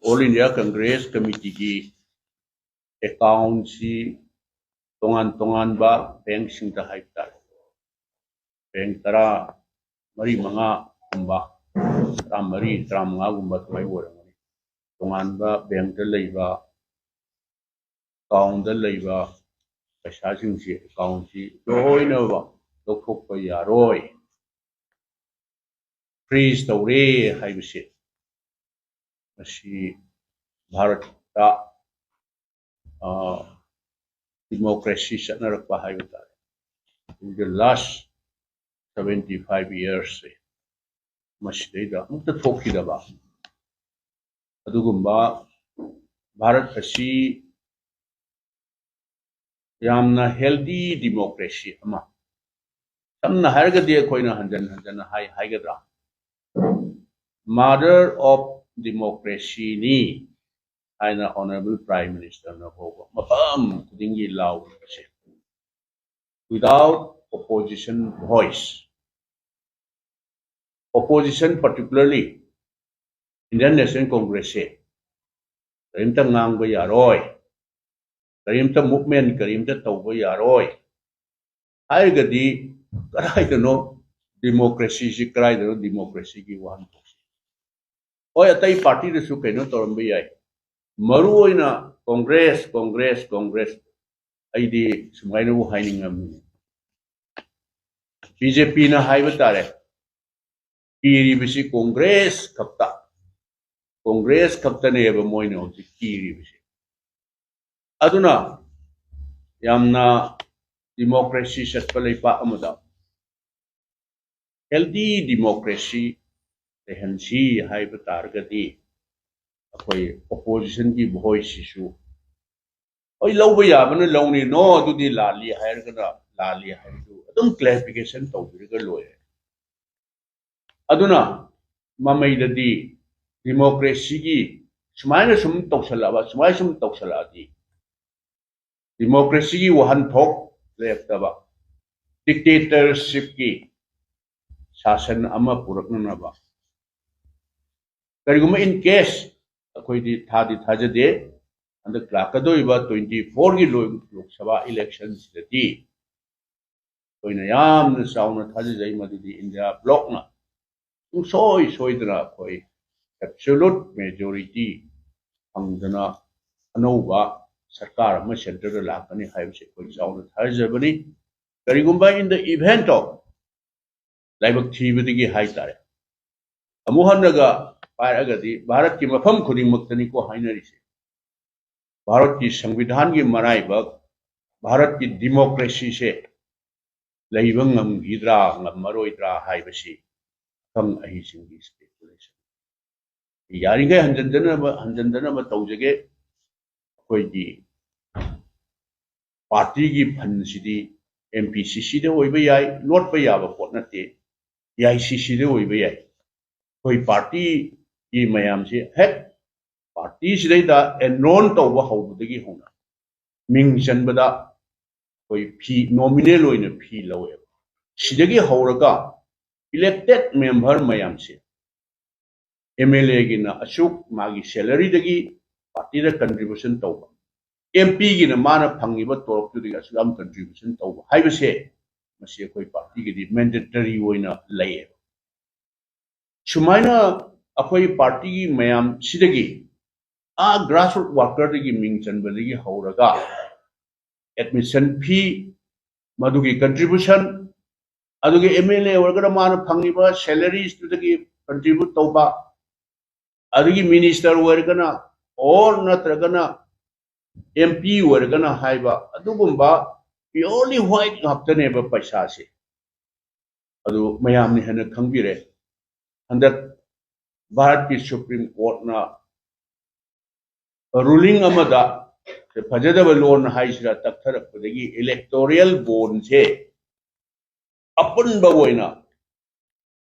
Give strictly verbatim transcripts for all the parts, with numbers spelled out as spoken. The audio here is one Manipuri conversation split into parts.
All India Congress Committeeꯒꯤ accountꯁꯤ ꯇꯣꯉꯥꯟ ꯇꯣꯉꯥꯟꯕ bankꯁꯤꯡꯗ ꯍꯥꯏꯕ ꯇꯥꯔꯦ, bank ꯇꯔꯥ ꯃꯔꯤ ꯃꯉꯥꯒꯨꯝꯕ, ꯇꯔꯥꯃꯔꯤ ꯇꯔꯥꯃꯉꯥꯒꯨꯝꯕ ꯑꯗꯨꯃꯥꯏꯅ ꯑꯣꯏꯔꯝꯒꯅꯤ꯫ ꯇꯣꯉꯥꯟꯕ bankꯇ ꯂꯩꯕ, accountꯗ ꯂꯩꯕ ꯄꯩꯁꯥꯁꯤꯡꯁꯤ, accountꯁꯤ ꯂꯣꯏꯅꯃꯛ ꯂꯧꯊꯣꯛꯄ ꯌꯥꯔꯣꯏ, freeze ꯇꯧꯔꯦ ꯍꯥꯏꯕꯁꯦ꯫ ꯃꯁꯤ ꯚꯥꯔꯠꯇ, ꯑ, democracy ꯆꯠꯅꯔꯛꯄ ꯍꯥꯏꯕ ꯇꯥꯔꯦ, in the last seventy five yearsꯁꯦ, ꯃꯁꯤꯗꯩꯗ ꯑꯃꯨꯛꯇ ꯊꯣꯛꯈꯤꯗꯕ ꯑꯗꯨꯒꯨꯝꯕ ꯚꯥꯔꯠ ꯑꯁꯤ ꯌꯥꯝꯅ healthy democracy ꯑꯃ, ꯁꯝꯅ ꯍꯥꯏꯔꯒꯗꯤ ꯑꯩꯈꯣꯏꯅ ꯍꯟꯖꯟ ꯍꯟꯖꯟꯅ ꯍꯥꯏ, ꯍꯥꯏꯒꯗ꯭ꯔꯥ, mother of democracyꯅꯤ ꯍꯥꯏꯅ Honourable Prime Ministerꯅ ꯐꯥꯎꯕ ꯃꯐꯝ ꯈꯨꯗꯤꯡꯒꯤ ꯂꯥꯎꯔꯤꯕꯁꯦ, without opposition voice, opposition, particularly Indian National Congressꯁꯦ ꯀꯔꯤꯝꯇ ꯉꯥꯡꯕ ꯌꯥꯔꯣꯏ, ꯀꯔꯤꯝꯇ movement ꯀꯔꯤꯝꯇ ꯇꯧꯕ ꯌꯥꯔꯣꯏ ꯍꯥꯏꯔꯒꯗꯤ ꯀꯗꯥꯏꯗꯅꯣ democracyꯁꯤ, ꯀꯗꯥꯏꯗꯅꯣ democracyꯒꯤ ꯋꯥꯍꯟꯊꯣꯛꯁꯤ? ꯍꯣꯏ, ꯑꯇꯩ partyꯗꯁꯨ ꯀꯩꯅꯣ ꯇꯧꯔꯝꯕ ꯌꯥꯏ, ꯃꯔꯨ ꯑꯣꯏꯅ Congress, Congress, Congress, ꯑꯩꯗꯤ ꯁꯨꯃꯥꯏꯅꯕꯨ ꯍꯥꯏꯅꯤꯡꯉꯝꯃꯤ, BJPꯅ ꯍꯥꯏꯕ ꯇꯥꯔꯦ, ꯀꯤꯔꯤꯕꯁꯤ Congress ꯈꯛꯇ, Congress ꯈꯛꯇꯅꯦꯕ ꯃꯣꯏꯅ ꯍꯧꯖꯤꯛ ꯀꯤꯔꯤꯕꯁꯤ꯫ ꯑꯗꯨꯅ ꯌꯥꯝꯅ democracy ꯆꯠꯄ ꯂꯩꯄꯥꯛ ꯑꯃꯗ healthy democracy ꯂꯩꯍꯟꯁꯤ ꯍꯥꯏꯕ ꯇꯥꯔꯒꯗꯤ ꯑꯩꯈꯣꯏ oppositionꯒꯤ voiceꯁꯤꯁꯨ, ꯍꯣꯏ, ꯂꯧꯕ ꯌꯥꯕꯅ ꯂꯧꯅꯤ, no ꯑꯗꯨꯗꯤ ꯂꯥꯜꯂꯤ ꯍꯥꯏꯔꯒꯅ ꯂꯥꯜꯂꯤ ꯍꯥꯏꯕꯗꯨ ꯑꯗꯨꯝ clarification ꯇꯧꯕꯤꯔꯒ ꯂꯣꯏꯔꯦ꯫ ꯑꯗꯨꯅ ꯃꯃꯩꯗꯗꯤ democracyꯒꯤ ꯁꯨꯃꯥꯏꯅ ꯁꯨꯝ ꯇꯧꯁꯜꯂꯛꯑꯕ, ꯁꯨꯃꯥꯏꯅ ꯁꯨꯝ ꯇꯧꯁꯜꯂꯛꯑꯗꯤ democracyꯒꯤ ꯋꯥꯍꯟꯊꯣꯛ ꯂꯩꯔꯛꯇꯕ, dictatorshipꯀꯤ ꯁꯥꯁꯟ ꯑꯃ ꯄꯨꯔꯛꯅꯅꯕ, ꯀꯔꯤꯒꯨꯝꯕ in case ꯑꯩꯈꯣꯏꯗꯤ ꯊꯥꯗꯤ ꯊꯥꯖꯗꯦ꯫ ꯍꯟꯗꯛ ꯂꯥꯛꯀꯗꯧꯔꯤꯕ twenty fourꯒꯤ ꯂꯣꯛ ꯁꯚꯥ ꯏꯂꯦꯛꯁꯟꯁꯤꯗꯗꯤ ꯑꯩꯈꯣꯏꯅ ꯌꯥꯝꯅ ꯆꯥꯎꯅ ꯊꯥꯖꯖꯩ, ꯃꯗꯨꯗꯤ ꯏꯟꯗꯤꯌꯥ ꯕ꯭ꯂꯣꯛꯅ ꯁꯨꯡꯁꯣꯏ ꯁꯣꯏꯗꯅ ꯑꯩꯈꯣꯏ ꯑꯦꯕꯁꯣꯂꯨꯠ ꯃꯦꯖꯣꯔꯤꯇꯤ ꯐꯪꯗꯅ ꯑꯅꯧꯕ ꯁꯔꯀꯥꯔ ꯑꯃ ꯁꯦꯟꯇꯔꯗ ꯂꯥꯛꯀꯅꯤ ꯍꯥꯏꯕꯁꯤ ꯑꯩꯈꯣꯏ ꯆꯥꯎꯅ ꯊꯥꯖꯕꯅꯤ꯫ ꯀꯔꯤꯒꯨꯝꯕ in the event of ꯂꯥꯏꯕꯛ ꯊꯤꯕꯗꯒꯤ ꯍꯥꯏꯇꯥꯔꯦ, ꯑꯃꯨꯛ ꯍꯟꯅꯒ ꯄꯥꯏꯔꯛꯑꯒꯗꯤ ꯚꯥꯔꯠꯀꯤ ꯃꯐꯝ ꯈꯨꯗꯤꯡꯃꯛꯇꯅꯤꯀꯣ ꯍꯥꯏꯅꯔꯤꯁꯦ꯫ ꯚꯥꯔꯠꯀꯤ ꯁꯪꯕꯤꯙꯥꯟꯒꯤ ꯃꯔꯥꯏꯕꯛ, ꯚꯥꯔꯠꯀꯤ ꯗꯤꯃꯣꯀ꯭ꯔꯦꯁꯤꯁꯦ ꯂꯩꯕ ꯉꯝꯈꯤꯗ꯭ꯔꯥ ꯉꯝꯃꯔꯣꯏꯗ꯭ꯔꯥ ꯍꯥꯏꯕꯁꯤ ꯑꯈꯪ ꯑꯍꯩꯁꯤꯡꯒꯤ ꯏꯁꯄꯦꯀꯨꯂꯦꯁꯟ꯫ ꯌꯥꯔꯤꯈꯩ ꯍꯟꯖꯤꯟꯗꯅꯕ ꯍꯟꯖꯤꯟꯗꯅꯕ ꯇꯧꯖꯒꯦ꯫ ꯑꯩꯈꯣꯏꯒꯤ ꯄꯥꯔꯇꯤꯒꯤ ꯐꯟꯁꯤꯗꯤ ꯑꯦꯝ ꯄꯤ ꯁꯤ ꯁꯤꯗ ꯑꯣꯏꯕ ꯌꯥꯏ, ꯂꯣꯠꯄ ꯌꯥꯕ ꯄꯣꯠ ꯅꯠꯇꯦ, ꯑꯦ ꯑꯥꯏ ꯁꯤ ꯁꯤꯗ ꯑꯣꯏꯕ ꯌꯥꯏ꯫ ꯑꯩꯈꯣꯏ ꯄꯥꯔꯇꯤꯒꯤ ꯃꯌꯥꯝꯁꯤ ꯍꯦꯛ ꯄꯥꯔꯇꯤꯁꯤꯗꯩꯗ ꯑꯦꯟꯔꯣꯜ ꯇꯧꯕ ꯍꯧꯕꯗꯒꯤ ꯍꯧꯅ ꯃꯤꯡ ꯆꯟꯕꯗ ꯑꯩꯈꯣꯏ ꯐꯤ, ꯅꯣꯃꯤꯅꯦꯜ ꯑꯣꯏꯅ ꯐꯤ ꯂꯧꯋꯦꯕ꯫ ꯁꯤꯗꯒꯤ ꯍꯧꯔꯒ ꯏꯂꯦꯛꯇꯦꯠ ꯃꯦꯝꯕꯔ ꯃꯌꯥꯝꯁꯦ, ꯑꯦꯝ ꯑꯦꯜ ꯑꯦꯒꯤꯅ ꯑꯁꯨꯛ ꯃꯥꯒꯤ ꯁꯦꯂꯔꯤꯗꯒꯤ ꯄꯥꯔꯇꯤꯗ ꯀꯟꯇ꯭ꯔꯤꯕ꯭ꯌꯨꯁꯟ ꯇꯧꯕ, ꯑꯦꯝ ꯄꯤꯒꯤꯅ ꯃꯥꯅ ꯐꯪꯉꯤꯕ ꯇꯣꯂꯣꯞꯇꯨꯗꯒꯤ ꯑꯁꯨꯛ ꯌꯥꯝ ꯀꯟꯇ꯭ꯔꯤꯕ꯭ꯌꯨꯁꯟ ꯇꯧꯕ ꯍꯥꯏꯕꯁꯦ, ꯃꯁꯤ ꯑꯩꯈꯣꯏ ꯄꯥꯔꯇꯤꯒꯤꯗꯤ ꯃꯦꯟꯗꯦꯇꯔꯤ ꯑꯣꯏꯅ ꯂꯩꯌꯦꯕ꯫ ꯁꯨꯃꯥꯏꯅ ꯑꯩꯈꯣꯏ ꯄꯥꯔꯇꯤꯒꯤ ꯃꯌꯥꯝꯁꯤꯗꯒꯤ, ꯑꯥ ꯒ꯭ꯔꯥꯁꯔꯨꯠ ꯋꯥꯔꯀꯔꯗꯒꯤ ꯃꯤꯡ ꯆꯟꯕꯗꯒꯤ ꯍꯧꯔꯒ ꯑꯦꯗꯃꯤꯁꯟ ꯐꯤ, ꯃꯗꯨꯒꯤ ꯀꯟꯇ꯭ꯔꯤꯕ꯭ꯌꯨꯁꯟ, ꯑꯗꯨꯒ ꯑꯦꯝ ꯑꯦꯜ ꯑꯦ ꯑꯣꯏꯔꯒꯅ ꯃꯥꯅ ꯐꯪꯉꯤꯕ ꯁꯦꯂꯔꯤꯁꯇꯨꯗꯒꯤ ꯀꯟꯇ꯭ꯔꯤꯕ꯭ꯌꯨꯠ ꯇꯧꯕ, ꯑꯗꯒꯤ ꯃꯤꯅꯤꯁꯇꯔ ꯑꯣꯏꯔꯒꯅ ꯑꯣꯔ ꯅꯠꯇ꯭ꯔꯒꯅ ꯑꯦꯝ ꯄꯤ ꯑꯣꯏꯔꯒꯅ ꯍꯥꯏꯕ ꯑꯗꯨꯒꯨꯝꯕ ꯄꯤꯌꯣꯔꯂꯤ ꯋꯥꯏꯠ ꯉꯥꯛꯇꯅꯦꯕ ꯄꯩꯁꯥꯁꯦ꯫ ꯑꯗꯨ ꯃꯌꯥꯝꯅ ꯍꯦꯟꯅ ꯈꯪꯕꯤꯔꯦ꯫ ꯍꯟꯗꯛ ꯚꯥꯔꯠꯀꯤ ꯁꯨꯄ꯭ꯔꯤꯝ ꯀꯣꯔꯠꯅ ꯔꯨꯂꯤꯡ ꯑꯃꯗ ꯐꯖꯗꯕ ꯂꯣꯟ ꯍꯥꯏꯁꯤꯔꯥ ꯇꯛꯊꯔꯛꯄꯗꯒꯤ ꯏꯂꯦꯛꯇꯣꯔꯦꯜ ꯕꯣꯟꯁꯦ ꯑꯄꯨꯟꯕ ꯑꯣꯏꯅ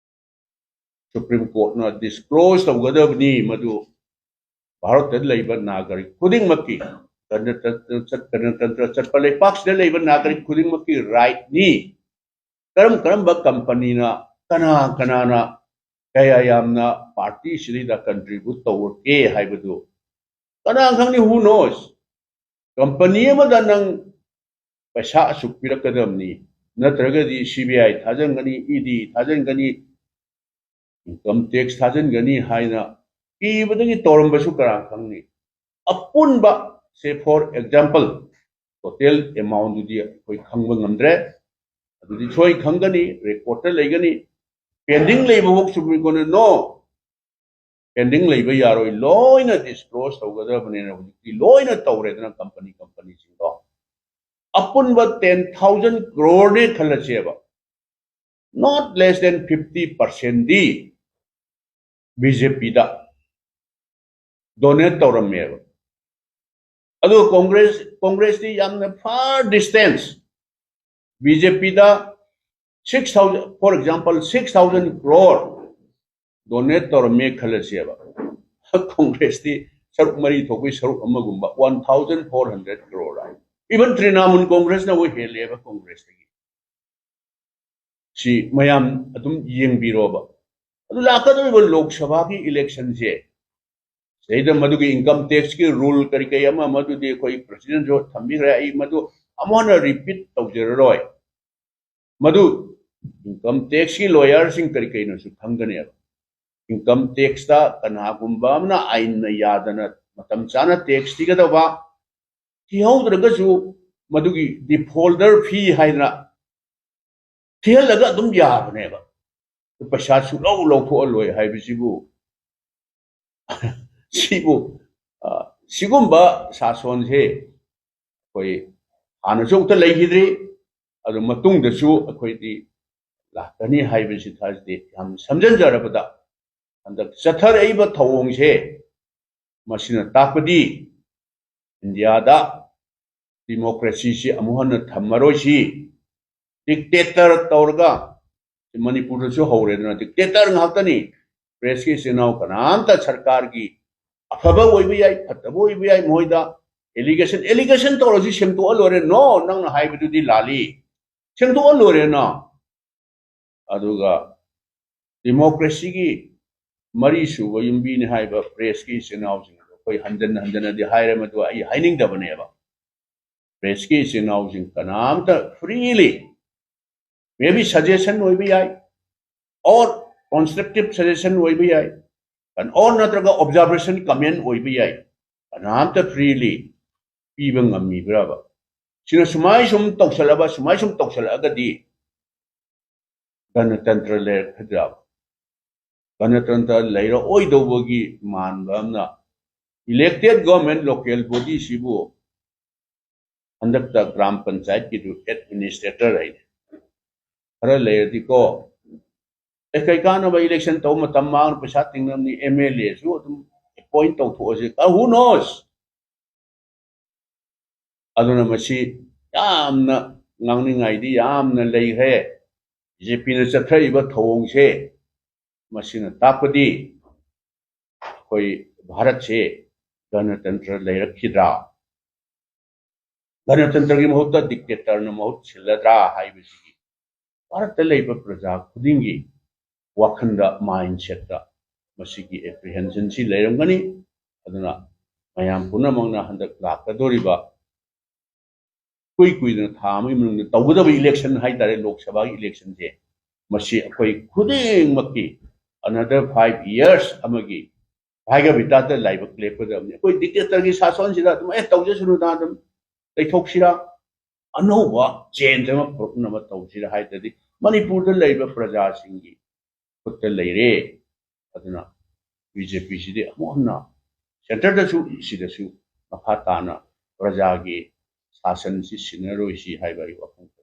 ꯁꯨꯄ꯭ꯔꯤꯝ ꯀꯣꯔꯠꯅ ꯗꯤꯁꯀ꯭ꯂꯣꯖ ꯇꯧꯒꯗꯕꯅꯤ꯫ ꯃꯗꯨ ꯚꯥꯔꯠꯇ ꯂꯩꯕ ꯅꯥꯒꯔꯤꯛ ꯈꯨꯗꯤꯡꯃꯛꯀꯤ, ꯒꯅꯇꯟꯇ꯭ꯔ ꯆꯠ-, ꯒꯅꯇꯟꯇ꯭ꯔ ꯆꯠꯄ ꯂꯩꯄꯥꯛꯁꯤꯗ ꯂꯩꯕ ꯅꯥꯒꯔꯤꯛ ꯈꯨꯗꯤꯡꯃꯛꯀꯤ ꯔꯥꯏꯠꯅꯤ꯫ ꯀꯔꯝ ꯀꯔꯝꯕ ꯀꯝꯄꯅꯤꯅ, ꯀꯅꯥ ꯀꯅꯥꯅ ꯀꯌꯥ ꯌꯥꯝꯅ ꯄꯥꯔꯇꯤꯁꯤꯗꯩꯗ ꯀꯟꯇ꯭ꯔꯤꯕ꯭ꯌꯨꯠ ꯇꯧꯔꯛꯀꯦ ꯍꯥꯏꯕꯗꯨ ꯀꯅꯥ ꯈꯪꯅꯤ? Who knows? ꯀꯝꯄꯅꯤ ꯑꯃꯗ ꯅꯪ ꯄꯩꯁꯥ ꯑꯁꯨꯛ ꯄꯤꯔꯛꯀꯗꯕꯅꯤ, ꯅꯠꯇ꯭ꯔꯒꯗꯤ ꯁꯤ ꯕꯤ ꯑꯥꯏ ꯊꯥꯖꯤꯟꯒꯅꯤ, ꯏ ꯗꯤ ꯊꯥꯖꯤꯟꯒꯅꯤ, ꯏꯟꯀꯝ ꯇꯦꯛꯁ ꯊꯥꯖꯤꯟꯒꯅꯤ ꯍꯥꯏꯅ ꯄꯤꯕꯗꯒꯤ ꯇꯧꯔꯝꯕꯁꯨ ꯀꯅꯥ ꯈꯪꯅꯤ? ꯑꯄꯨꯟꯕ, say for example, total amount ꯗꯨꯗꯤ ꯑꯩꯈꯣꯏ ꯈꯪꯕ ꯉꯝꯗ꯭ꯔꯦ꯫ ꯑꯗꯨꯗꯤ ꯁꯣꯏ ꯈꯪꯒꯅꯤ, ꯔꯦꯀꯣꯔꯠꯇ ꯂꯩꯒꯅꯤ꯫ ꯄꯦꯟꯗꯤꯡ ꯂꯩꯕ ꯐꯥꯎ ꯁꯨꯄ꯭ꯔꯤꯝ ꯀꯣꯔꯠꯅ no, ꯄꯦꯟꯗꯤꯡ ꯂꯩꯕ ꯌꯥꯔꯣꯏ, ꯂꯣꯏꯅ ꯗꯤꯁꯀ꯭ꯂꯣꯖ ꯇꯧꯒꯗꯕꯅꯦꯅ ꯍꯧꯖꯤꯛꯇꯤ ꯂꯣꯏꯅ ꯇꯧꯔꯦꯗꯅ ꯀꯝꯄꯅꯤ ꯀꯝꯄꯅꯤꯁꯤꯡꯗꯣ꯫ ꯑꯄꯨꯟꯕ ten thousand crore ꯅꯦ ꯈꯜꯂꯁꯦꯕ, not less than fifty percent D B J ꯄꯤꯗ ꯗꯣꯅꯦꯠ ꯇꯧꯔꯝꯃꯦꯕ꯫ ꯑꯗꯨꯒ ꯀꯣꯡꯒ꯭ꯔꯦꯁ, ꯀꯣꯡꯒ꯭ꯔꯦꯁꯇꯤ ꯌꯥꯝꯅ far distance, ꯕꯤ ꯖꯦ ꯄꯤꯗ six thousand, for example, six thousand crore donate ꯇꯧꯔꯝꯃꯦ ꯈꯜꯂꯁꯦꯕ꯫ ꯀꯣꯡꯒ꯭ꯔꯦꯁꯇꯤ ꯁꯔꯨꯛ ꯃꯔꯤ ꯊꯣꯛꯄꯒꯤ ꯁꯔꯨꯛ ꯑꯃꯒꯨꯝꯕ, one thousand four hundred crore ꯍꯥꯏ꯫ Even ꯇ꯭ꯔꯤꯅꯥꯃꯨꯜ ꯀꯣꯡꯒ꯭ꯔꯦꯁꯅꯕꯨ ꯍꯦꯜꯂꯦꯕ ꯀꯣꯡꯒ꯭ꯔꯦꯁꯇꯒꯤ꯫ ꯁꯤ ꯃꯌꯥꯝ ꯑꯗꯨꯝ ꯌꯦꯡꯕꯤꯔꯣꯕ꯫ ꯑꯗꯨ ꯂꯥꯛꯀꯗꯧꯔꯤꯕ ꯂꯣꯛ ꯁꯚꯥꯒꯤ ꯏꯂꯦꯛꯁꯟꯁꯦ, ꯁꯤꯗꯩꯗ ꯃꯗꯨꯒꯤ ꯏꯟꯀꯝ ꯇꯦꯛꯁꯀꯤ ꯔꯨꯜ ꯀꯔꯤ ꯀꯔꯤ ꯑꯃ ꯑꯃꯗꯨꯗꯤ ꯑꯩꯈꯣꯏ ꯄ꯭ꯔꯁꯤꯗꯦꯟꯁꯨ ꯊꯝꯕꯤꯈ꯭ꯔꯦ, ꯑꯩ ꯃꯗꯨ ꯑꯃꯨꯛ ꯍꯟꯅ ꯔꯤꯄꯤꯠ ꯇꯧꯖꯔꯔꯣꯏ꯫ ꯃꯗꯨ ꯏꯟꯀꯝ ꯇꯦꯛꯁꯀꯤ ꯂꯣꯌꯔꯁꯤꯡ ꯀꯔꯤ ꯀꯔꯤꯅꯁꯨ ꯈꯪꯒꯅꯦꯕ꯫ ꯏꯟꯀꯝ ꯇꯦꯛꯁꯇ ꯀꯅꯥꯒꯨꯝꯕ ꯑꯃꯅ ꯑꯥꯏꯟꯅ ꯌꯥꯗꯅ ꯃꯇꯝ ꯆꯥꯅ ꯇꯦꯛꯁ ꯊꯤꯒꯗꯕ, ꯊꯤꯍꯧꯗ꯭ꯔꯒꯁꯨ ꯃꯗꯨꯒꯤ ꯗꯤꯐꯣꯜꯗꯔ ꯐꯤ ꯍꯥꯏꯗꯅ ꯊꯤꯍꯜꯂꯒ ꯑꯗꯨꯝ ꯌꯥꯕꯅꯦꯕ꯫ ꯄꯩꯁꯥ ꯁꯨꯡꯂꯧ ꯂꯧꯊꯣꯛꯍꯜꯂꯣꯏ ꯍꯥꯏꯕꯁꯤꯕꯨ, ꯁꯤꯕꯨ, ꯑ, ꯁꯤꯒꯨꯝꯕ ꯁꯥꯁꯣꯟꯁꯦ ꯑꯩꯈꯣꯏ ꯍꯥꯟꯅꯁꯨ ꯑꯃꯨꯛꯇ ꯂꯩꯈꯤꯗ꯭ꯔꯤ, ꯑꯗꯨ ꯃꯇꯨꯡꯗꯁꯨ ꯑꯩꯈꯣꯏꯗꯤ ꯂꯥꯛꯀꯅꯤ ꯍꯥꯏꯕꯁꯤ ꯊꯥꯖꯗꯦ꯫ ꯌꯥꯝ ꯁꯝꯖꯤꯟꯖꯔꯕꯗ, ꯍꯟꯗꯛ ꯆꯠꯊꯔꯛꯏꯕ ꯊꯧꯑꯣꯡꯁꯦ, ꯃꯁꯤꯅ ꯇꯥꯛꯄꯗꯤ ꯏꯟꯗꯤꯌꯥꯗ ꯗꯤꯃꯣꯀ꯭ꯔꯦꯁꯤꯁꯤ ꯑꯃꯨꯛ ꯍꯟꯅ ꯊꯝꯃꯔꯣꯏꯁꯤ꯫ ꯗꯤꯛꯇꯦꯇꯔ ꯇꯧꯔꯒ, ꯃꯅꯤꯄꯨꯔꯗꯁꯨ ꯍꯧꯔꯦꯗꯅ, ꯗꯤꯛꯇꯦꯇꯔ ꯉꯥꯛꯇꯅꯤ꯫ ꯄ꯭ꯔꯦꯁꯀꯤ ꯏꯆꯤꯟ ꯏꯅꯥꯎ ꯀꯅꯥꯝꯇ ꯁꯔꯀꯥꯔꯒꯤ ꯑꯐꯕ ꯑꯣꯏꯕ ꯌꯥꯏ, ꯐꯠꯇꯕ ꯑꯣꯏꯕ ꯌꯥꯏ, ꯃꯣꯏꯗ ꯑꯦꯂꯤꯒꯦꯁꯟ, ꯑꯦꯂꯤꯒꯦꯁꯟ ꯇꯧꯔꯁꯤ, ꯁꯦꯡꯗꯣꯛꯑ ꯂꯣꯏꯔꯦ꯫ No, ꯅꯪꯅ ꯍꯥꯏꯕꯗꯨꯗꯤ ꯂꯥꯜꯂꯤ, ꯁꯦꯡꯗꯣꯛꯑ ꯂꯣꯏꯔꯦꯅ꯫ ꯑꯗꯨꯒ ꯗꯦꯃꯣꯀ꯭ꯔꯦꯁꯤꯒꯤ ꯃꯔꯤꯁꯨꯕ ꯌꯨꯝꯕꯤꯅꯤ ꯍꯥꯏꯕ ꯄ꯭ꯔꯦꯁꯀꯤ ꯏꯆꯤꯟ ꯏꯅꯥꯎꯁꯤꯡ ꯑꯗꯣ ꯑꯩꯈꯣꯏ ꯍꯟꯖꯟ ꯍꯟꯖꯟꯅꯗꯤ ꯍꯥꯏꯔꯦ, ꯃꯗꯨ ꯑꯩ ꯍꯥꯏꯅꯤꯡꯗꯕꯅꯦꯕ꯫ ꯄ꯭ꯔꯦꯁꯀꯤ ꯏꯆꯤꯟ ꯏꯅꯥꯎꯁꯤꯡ ꯀꯅꯥꯝꯇ freely, maybe suggestion ꯑꯣꯏꯕ ꯌꯥꯏ, or constructive suggestion ꯑꯣꯏꯕ ꯌꯥꯏ, or ꯅꯠꯇ꯭ꯔꯒ observation comment ꯑꯣꯏꯕ ꯌꯥꯏ, ꯀꯅꯥꯝꯇ freely ꯄꯤꯕ ꯉꯝꯃꯤꯕ꯭ꯔꯕ? ꯁꯤꯅ ꯁꯨꯃꯥꯏ ꯁꯨꯝ ꯇꯧꯁꯜꯂꯕ, ꯁꯨꯃꯥꯏ ꯁꯨꯝ ꯇꯧꯁꯜꯂꯛꯑꯒꯗꯤ ꯒꯅꯇꯟꯇ꯭ꯔ ꯂꯩꯔꯛꯀꯗ꯭ꯔꯕ? ꯒꯅꯇꯟꯇ꯭ꯔ ꯂꯩꯔꯛꯑꯣꯏꯗꯧꯕꯒꯤ ꯃꯥꯟꯕ ꯑꯃꯅ, elected government, local body ꯁꯤꯕꯨ ꯍꯟꯗꯛꯇ ꯒ꯭ꯔꯥꯝ ꯄꯟꯆꯥꯌꯠꯀꯤꯗꯨ administrator ꯍꯥꯏꯅꯤ, ꯈꯔ ꯂꯩꯔꯗꯤꯀꯣ, ꯑꯦ, ꯀꯩ ꯀꯥꯟꯅꯕ election ꯇꯧꯕ ꯃꯇꯝ ꯃꯥꯡꯅ ꯄꯩꯁꯥ ꯇꯤꯡꯅꯕꯅꯤ, MLA ꯁꯨ ꯑꯗꯨꯝ appoint ꯇꯧꯊꯣꯛꯑꯁꯤ, who knows? ꯑꯗꯨꯅ ꯃꯁꯤ ꯌꯥꯝꯅ ꯉꯥꯡꯅꯤꯡꯉꯥꯏꯗꯤ ꯌꯥꯝꯅ ꯂꯩꯈ꯭ꯔꯦ꯫ BJP ꯅ ꯆꯠꯊꯔꯤꯕ ꯊꯧꯑꯣꯡꯁꯦ, ꯃꯁꯤꯅ ꯇꯥꯛꯄꯗꯤ ꯑꯩꯈꯣꯏ ꯚꯥꯔꯠꯁꯦ ꯒꯅꯇꯟꯇ꯭ꯔ ꯂꯩꯔꯛꯈꯤꯗ꯭ꯔꯥ, ꯒꯅꯇꯟꯇ꯭ꯔꯒꯤ ꯃꯍꯨꯠꯇ dictator ꯅ ꯃꯍꯨꯠ ꯁꯤꯜꯂꯗ꯭ꯔꯥ ꯍꯥꯏꯕꯁꯤꯒꯤ ꯚꯥꯔꯠꯇ ꯂꯩꯕ ꯄ꯭ꯔꯖꯥ ꯈꯨꯗꯤꯡꯒꯤ ꯋꯥꯈꯜꯗ, mindset ꯇ ꯃꯁꯤꯒꯤ apprehension ꯁꯤ ꯂꯩꯔꯝꯒꯅꯤ꯫ ꯑꯗꯨꯅ ꯃꯌꯥꯝ ꯄꯨꯝꯅꯃꯛꯅ ꯍꯟꯗꯛ ꯂꯥꯛꯀꯗꯧꯔꯤꯕ ꯀꯨꯏ ꯀꯨꯏꯗꯅ ꯊꯥ ꯑꯃꯒꯤ ꯃꯅꯨꯡꯗ ꯇꯧꯒꯗꯕ election ꯍꯥꯏꯇꯥꯔꯦ, ꯂꯣꯛ ꯁꯚꯥꯒꯤ election ꯁꯦ, ꯃꯁꯤ ꯑꯩꯈꯣꯏ ꯈꯨꯗꯤꯡꯃꯛꯀꯤ another five years ꯑꯃꯒꯤ ꯚꯥꯏꯒ ꯚꯤꯇꯥꯗ ꯂꯥꯏꯕꯛ ꯂꯦꯞꯀꯗꯕꯅꯤ꯫ ꯑꯩꯈꯣꯏ dictator ꯒꯤ ꯁꯥꯁꯣꯟꯁꯤꯗ ꯑꯗꯨꯝ ꯑꯦ ꯇꯧꯖꯁꯅꯨꯗ ꯑꯗꯨꯝ ꯂꯩꯊꯣꯛꯁꯤꯔꯥ, ꯑꯅꯧꯕ change ꯑꯃ ꯄꯨꯔꯛꯅꯕ ꯇꯧꯁꯤꯔꯥ ꯍꯥꯏꯗ꯭ꯔꯗꯤ ꯃꯅꯤꯄꯨꯔꯗ ꯂꯩꯔꯤꯕ ꯄ꯭ꯔꯖꯥꯁꯤꯡꯒꯤ ꯈꯨꯠꯇ ꯂꯩꯔꯦ꯫ ꯑꯗꯨꯅ BJP ꯁꯤꯗꯤ ꯑꯃꯨꯛ ꯍꯟꯅ centre ꯗꯁꯨ ꯁꯤꯗꯁꯨ ꯃꯈꯥ ꯇꯥꯅ ꯄ꯭ꯔꯖꯥꯒꯤ ꯁꯥꯁꯟꯁꯤ ꯁꯤꯟꯅꯔꯣꯏꯁꯤ ꯍꯥꯏꯕ ꯑꯩ ꯋꯥꯐꯝ ꯈꯟꯖꯩ꯫